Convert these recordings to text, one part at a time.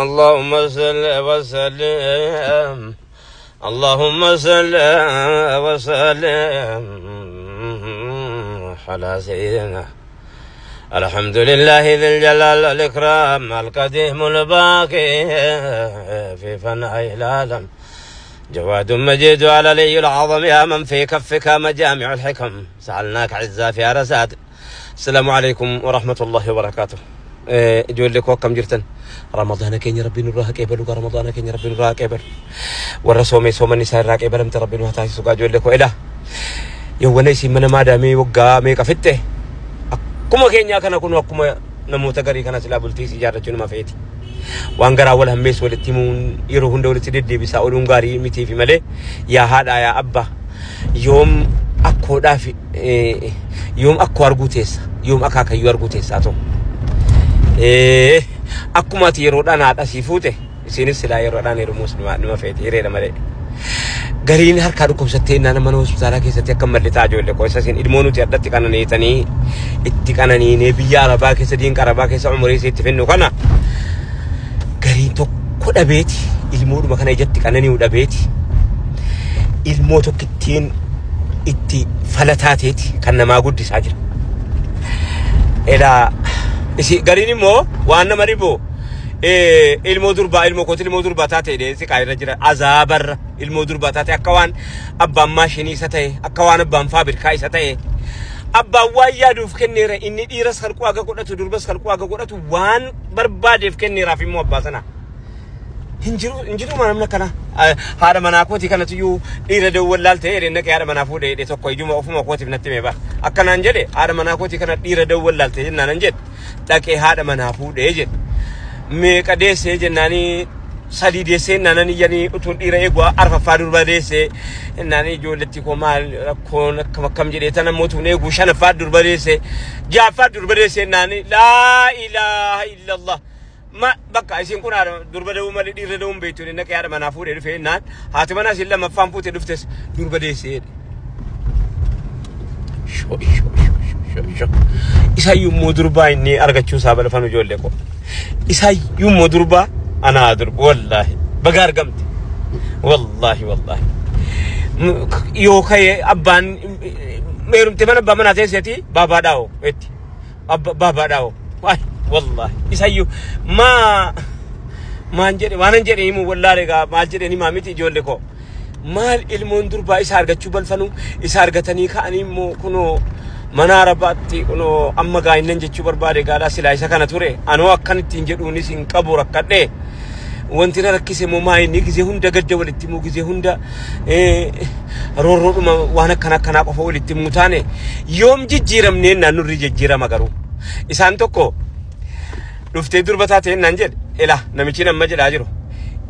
اللهم صل وسلم، اللهم صل وسلم على سيدنا. الحمد لله ذي الجلال والإكرام القديم الباقي في فناء العالم، جواد مجيد على لي العظم، يا من في كفك مجامع الحكم، سألناك عزا في عرسات. السلام عليكم ورحمة الله وبركاته. Ijoollee koo, akkam jirtan? Ramadaana keenya Rabbiin nurraa qeebalu. Ramadaana keenya Rabbiin nurraa qeebalu. Warra soomee sooman isaa irraa qeebalamte Rabbiin nu haa taasisu. Gaa ijoollee koo, ilaa yawwana isin mana maadaamii waggaa meeqa fixxe, akkuma keenyaa kana kun akkuma namoota garii kana silaa bultii isii ijaarrachuu nama feeti. Waan garaa wal hammeessu walitti himuun, yeroo hunda walitti deddeebisaa ooluun gaarii mitiifi malee, yaa haadhaa, yaa abbaa, yoom akkoodhaaf, yoom akkoo arguu teessa, yoom akaakayyuu arguu teessaa ta'u. Akkuma ati yeroodhaan haadha sii fuute, isinis silaa yeroodhaan heerumuus numa feeti, hireedha malee. Gariin harkaa dhukkubsattee innaan mana hospitaalaa keessatti akka malli ta'a. Ijoollee koo, isa isin ilmoo nuti addatti qananiitanii itti qananiinee biyya arabaa keessa, diinqa arabaa keessa umurii isii itti finnu kana, gariin tokko dhabeeti, ilmoodhuma kana ijatti qanani'u dhabeeti, ilmoo tokkittiin itti falataateeti kan namaa guddisaa jira. Elaa isi gariin immoo waan nama dhibu, ilmoo durbaa, ilmoo kooti, ilmoo durbaa taate jedhee siqaa irra jira azaabarra. Ilmoo durbaa taate, akka waan abbaan maashinii isa ta'e, akka waan abbaan faabirikaa isa ta'e, abbaan waan yaaduuf kenneera. Inni dhiiras kalquu aga godhatu, durbas kalquu aga godhatu, waan barbaadeef kenneeraaf immoo abbaa sana. Hin jiru, hin jiru namni akkana. Haadha manaa kootii kanatu dhiira dawwal ta'e jedhee naqee haadha manaa fuudhee jedhee tokko ijuma ofuma kootiif natti hime bara. Akkanaan jedhe, haadha manaa kootii kana dhiira dawwal ta'e jennaan jedhe, dhaqee haadha manaa fuudhee jedhe. Meeqa deessee jennaanii, sadii deessee jennaanii, iyyanii utuun dhiira eegu arfaffaa durba deessee jennaanii, ijoolletti koo maal rakkoon akkam akkam jedhee tana immoo utuun eegu shanaffaa durba deessee, ja'affaa durba deessee jennaanii, laa ilaaha illallah. Ma bakka isin kun haadha durba da'uu malee dhiira da'uu hin beektu, naqee haadha manaa fuudhee dhufee jennaan, haati manaa isin lammaffaan fuutee dhuftes durba deessee jedhe. Shoo shoo shoo shoo. Isayyuu immoo durbaa inni argachuu isaa balfan, ijoollee koo. Isayyuu immoo durbaa anaa durba, wallaahi baga argamte. Wallaahi wallaahi. Yoo ka'e abbaan heerumte mana abbaa manaa teesseeti, baabaa dhaa'oo itti. Baabaa dhaa'oo. Wallaahi isayyuu maa maan jedhe, waanan jedhe himuu wallaahi egaa maal jedheen himaa miti, ijoollee koo. Maal ilmoon durbaa isa argachuu balfanuu, isa argatanii ka'anii immoo kunoo mana arabaatti kunoo amma gaa'innan jechuu barbaade gaadhaa silaa isa kana ture, anoo akkan ittiin jedhuunis hin qabu, rakkadhee. Wanti na rakkise immoo maa inni gizee hunda gadda walitti himuu, gizee hunda roorroodhuma, waan akkana akkanaa qofa walitti himuu taane, yoom jijjiiramnee naan nurri jijjiirama garuu. Isaan tokko dhuftee durba taate naan jedhe, ila namichi nama jedhaa jiru.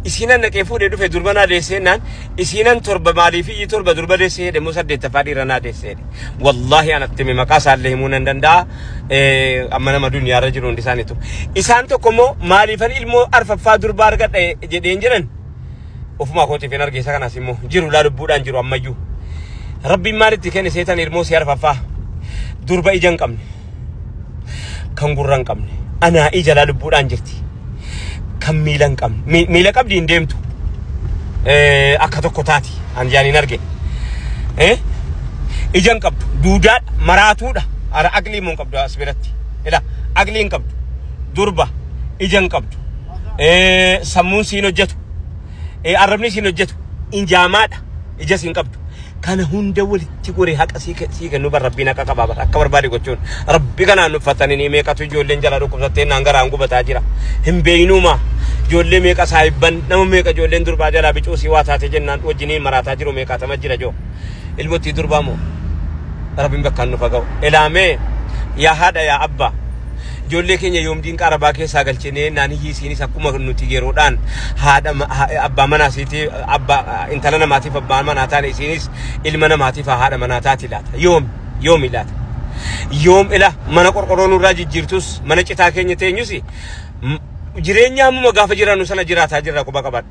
Isiinan naqee fuudhee dhufe durba naa deessee naan, isiinan torba maaliif iyyii torba durba deessee jedhe, immoo saddeettaffaa dhiira naa deessee jedhe. Wallaahi anatti hime, maqaa isaallee himuu nan danda'a. Amma nama duniyaarra jiru hundi isaaniitu. Isaan tokko immoo maaliifan ilmoo arfaffaa durba argadha jedheen jedhan. Ofumaa kootiif hin argeessa, kanas immoo jiru laa, lubbuudhaan jiru ammayyuu. Rabbiin maalitti kenne seetan ilmoo si arfaffaa durba ija hin qabne, kan gurra hin qabne, anaa ija laa lubbuudhaan jirti. Kan miila hin qabne, miila qabdi hin deemtu, akka tokko taati an jaaniin arge, ija hin qabdu, duudaadha, maraatuudha, ara aqlii immoo hin qabdu. As biratti ila aqlii hin qabdu, durba ija hin qabdu, sammuun siin hojjetu, arrabni siin hojjetu, injaamaadha, ija siin qabdu. Kana hunda walitti gore haqa sii kennu bar Rabbiin haqa qabaa bar, akka barbaade gochuun Rabbi kanaan uffatanii. Meeqatu ijoolleen jala dhukkubsattee naan garaan gubataa jira, hin beeynuuma. Ijoollee meeqa, saahibban nama meeqa ijoolleen durbaa jalaa bicuu sii waa taate jennaan wajjiniin maraataa jiru, meeqaatama jira joo. Ilmootti durbaa moo Rabbiin bakkaan nu faga'u. Ilaamee yaa haadha, yaa abbaa, ijoollee keenya yoom diinqa arabaa keessaa galchinee naan hiyyii isiinis akkuma nuti yeroodhaan haadha abbaa manaa isiitii, abbaa intala namaatiif abbaa manaa taane, isiinis ilma namaatiif haadha manaa taati laata? Yoom, yoomi laata? Yoom? Ila mana qorqorroo nurraa jijjiirtus, mana citaa keenya teenyus, jireenya ammuma gaafa jiraannu sana jiraataa jirra, quba qabadhu.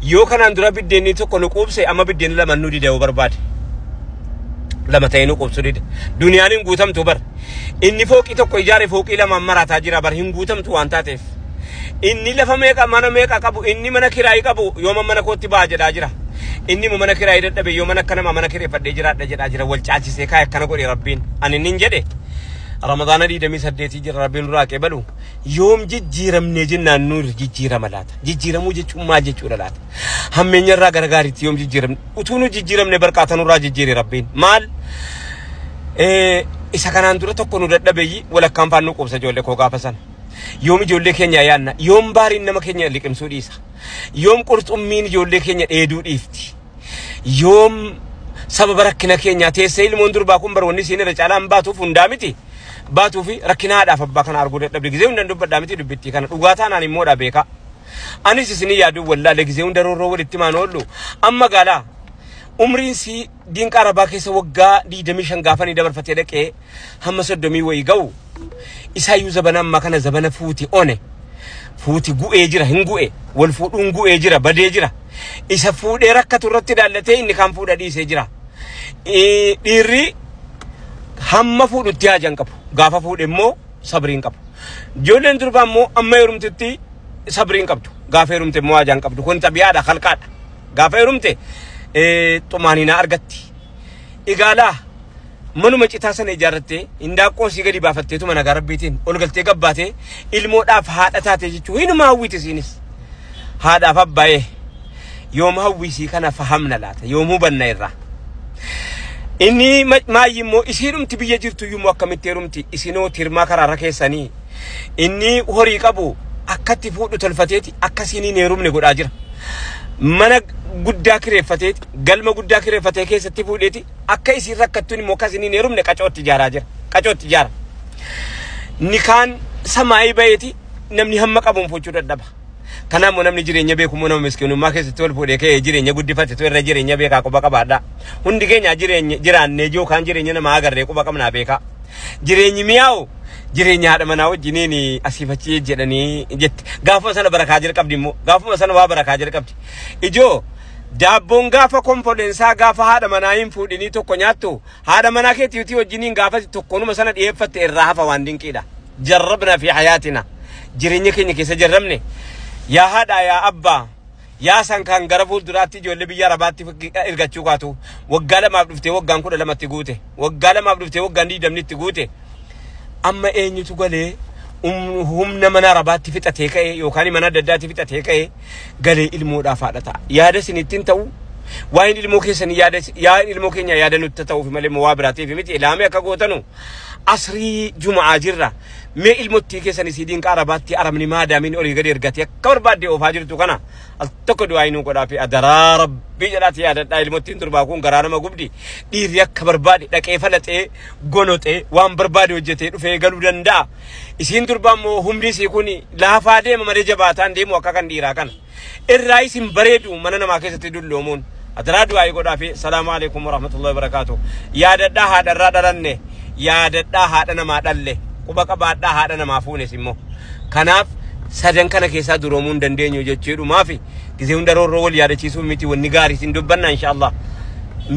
Yoo kanaan dura biddeenni tokko nu quubse, amma biddeenni lama nu dide yoo barbaade. Lama ta'ee nu quubsu dide. Duniyaan hin guutamtu bar. Inni fooqii tokko ijaare fooqii lamaan maraataa jira bar, hin guutamtu waan taateef. Inni lafa meeqa mana meeqa qabu, inni mana kiraayii qabu yooma mana kootti ba'a jedhaa jira. Inni mana kiraayii dadhabe yoo mana akka namaa mana kireeffadhee jiraadha jedhaa jira. Wal caalchisee kaa'e akkana godhe Rabbiin. Ani nin jedhe Ramadaana 28 jira, Rabbiin duraa qeebalu. Yoom jijjiiramnee jennaan nu jijjiirama laata? Jijjiiramuu jechuun maal jechuudha laata? Hammeenya irraa gara gaariitti yoom jijjiiramne? Utuu nu jijjiiramne barqaata nurraa jijjiire Rabbiin. Maal? Isa kanaan dura tokko nu dadhabeeyyi walakkaan faan nu quubsa ijoollee koo gaafa sana. Yoom ijoollee keenya yaanna? Yoom baariin nama keenya liqimsuu dhiisa? Yoom qurxummiin ijoollee keenya dheeduu dhiifti? Yoom sababa rakkina keenyaa teessee ilmoon durbaa kun baroonni isiin irra caalaan baatuuf hundaa miti? Baatuu fi rakkina haadhaaf abbaa kana arguu dadhabde. Gizee hundaan dubbadhaa miti dubbittii kana dhugaa taanaan immoodha beekaa. Anis isinii yaaduu wallaalee gizee hunda roorroo walitti maan oollu. Amma gaalaa umriin sii diinqa arabaa keessa waggaa 25 gaafanii dabarfatee dhaqee hamma 30 wayii ga'u. Isaayyuu zabana ammaa kana zabana fuuti one. Fuuti gu'ee jira, hin gu'e. Wal fuudhuun gu'ee jira, badee jira. Isa fuudhee rakkatu irratti ilaallatee inni kaan fuudha dhiisee jira. Dhiirri hamma fuudhutti haajaan qabu. Gaafa fuudhe immoo sabriin qabu. Ijoolleen durbaa immoo amma heerumtutti sabriin qabdu. Gaafa heerumte immoo haajaan qabdu. Kun xabiyaadha, kalqaadha. Gaafa heerumte xumaaninaa argatti. Igaalaa manuma citaa sana ijaarrattee hindaaqqoo sii gadi baafatteetuma nagaa Rabbiitiin ol galtee gabbaatee ilmoodhaaf haadha taate jechuun hinuma hawwiiti isiinis. Haadhaaf abbaa'ee yoom hawwisii kana fahamna laata? Yoom hubanna irraa? Inni maayyi immoo isiinumti biyya jirtu iyyuu akkamitti heerumti? Isinoo tirmaa karaarra keessanii. Inni horii qabu akkatti fuudhu tolfateeti akkasiin hin heerumne godhaa jira. Mana guddaa kireeffateeti galma guddaa kireeffatee keessatti fuudheeti akka isiin rakkattuun immoo akkasiin hin heerumne qacootti ijaaraa jira. Qacootti ijaara. Nikaan samaayii baheeti namni hamma qabuun fuuchuu dadhaba. Kanaafuu namni jireenya beeku immoo nama miskiinummaa keessatti wal fuudhee ka'ee jireenya guddifatetu irra jireenya beekaa quba qabaadha. Hundi keenya jireenya jiraannee yookaan jireenya namaa agarree quba qabnaa beekaa. Jireenyi mi'aawu jireenya haadha manaa wajjiniin asiif achi jedhanii jette. Gaafuma sana barakaa jalqabdi immoo gaafuma sana waa barakaa jalqabdi. Ijoo daabboon gaafa konfoleensaa gaafa haadha manaa hin fuudhinii tokko nyaattu haadha manaa keetii wajjiniin gaafa tokkonuma sana dhiyeeffatte irraa hafa waan dinqiidha. Jarrabna fi hayaatina jireenya keenya keessa jarrabne. Yaa haadha yaa abbaa yaa san kan gara fuulduraatti ijoollee biyya Arabaatti ergachuu kaatu waggaa 2 dhuftee waggaan 12tti guute, waggaa 2 dhuftee waggaan 20tti guute. Amma eenyutu galee humna mana Arabaatti fixatee ka'ee yookaan mana adda addaatti fixatee ka'ee galee ilmoodhaaf haadha ta'a? Yaada isinittiin ta'u waa'een ilmoo keessanii yaada yaa ilmoo keenya yaada nutti ta'uuf malee waa biraatiif miti. Ilaamee akka gootanu asrii juma'aa jirra. Mee ilmottii keessanii sii diinqa Arabaatti arabni maadaamiin olii gadi ergatee akka barbaadde oofaa jirtu kana al tokko du'aa inuu godhaa fi adaraa Rabbii jedhaati yaadadhaa. Ilmottiin durbaa kun garaa nama gubdi. Dhiirri akka barbaade dhaqee falaxee gonoxee waan barbaade hojjetee dhufee galuu danda'a. Isiin durbaa immoo humni isii kun laafaa deema malee jabaataan deemu akka kan dhiiraa kana. Irraa isin bareedu mana namaa keessatti dulloomuun. Adaraa du'aa godhaa fi salaamu alaikum warahmatullahi wabarakaatuh. Yaadadhaa haadharraa dhalanne, yaadadhaa haadha namaa dhalle, quba qabaadhaa haadha namaa fuunes immoo. Kanaaf sadan kana keessaa duroomuu hin dandeenyu jechuudhumaafi gizee hunda roorroo wal yaadachiisuu miti wanni gaarii isin dubbanna inshaallah.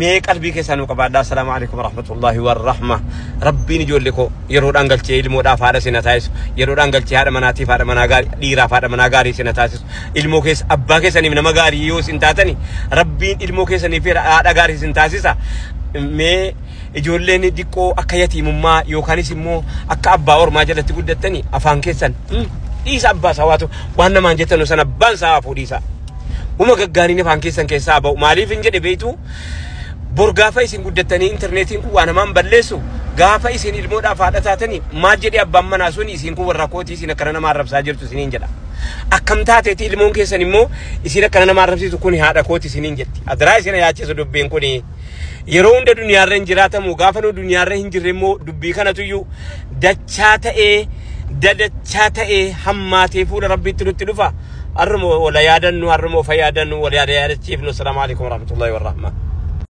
Mee qalbii keessaa nu qabaadhaa. Assalaamu alaikum warahmatullahi warahma. Rabbiin ijoollee koo yeroodhaan galchee ilmoodhaaf haadha sina taasisu, yeroodhaan galchee haadha manaatiif haadha manaa gaarii, dhiiraaf haadha manaa gaarii sina taasisu. Ilmoo keessa abbaa keessaniif nama gaarii yoo isin taatani Rabbiin ilmoo keessaniif haadha gaarii isin taasisa. Mee ijoolleen diqqoo akka yatiimummaa yookaanis immoo akka abbaa ormaa jalatti guddattani afaan keessan dhiisa abbaa isaa waatu waan namaan jettanu sana abbaan isaa hafuu dhiisa. Uma gaggaariin afaan keessan keessaa ba'u. Maaliif hin jedhe beektu? Bor gaafa isin guddattanii intarneetiin kun waa namaan balleessu gaafa isin ilmoodhaaf haadha taatanii maal jedhee abbaan manaa sun isin kun warra kootii isin akkana nama arrabsaa jirtu isiniin jedha. Akkam taateeti ilmoon keessan immoo isin akkana nama arrabsiisu kun haadha kooti isiniin jetti. Adaraa isin yaachisu dubbiin kuni. Yeroo hunda duniyaarra hin jiraatamu gaafa nu duniyaarra hin jirre immoo dubbii kanatuyyuu dachaa ta'ee dadachaa ta'ee hammaatee fuula Rabbiitti nutti dhufa. Har'uma wala yaadannu, har'uma ofa yaadannu, wala yaadachiifnu. Assalaamu alaikum warahmatullahi warahma.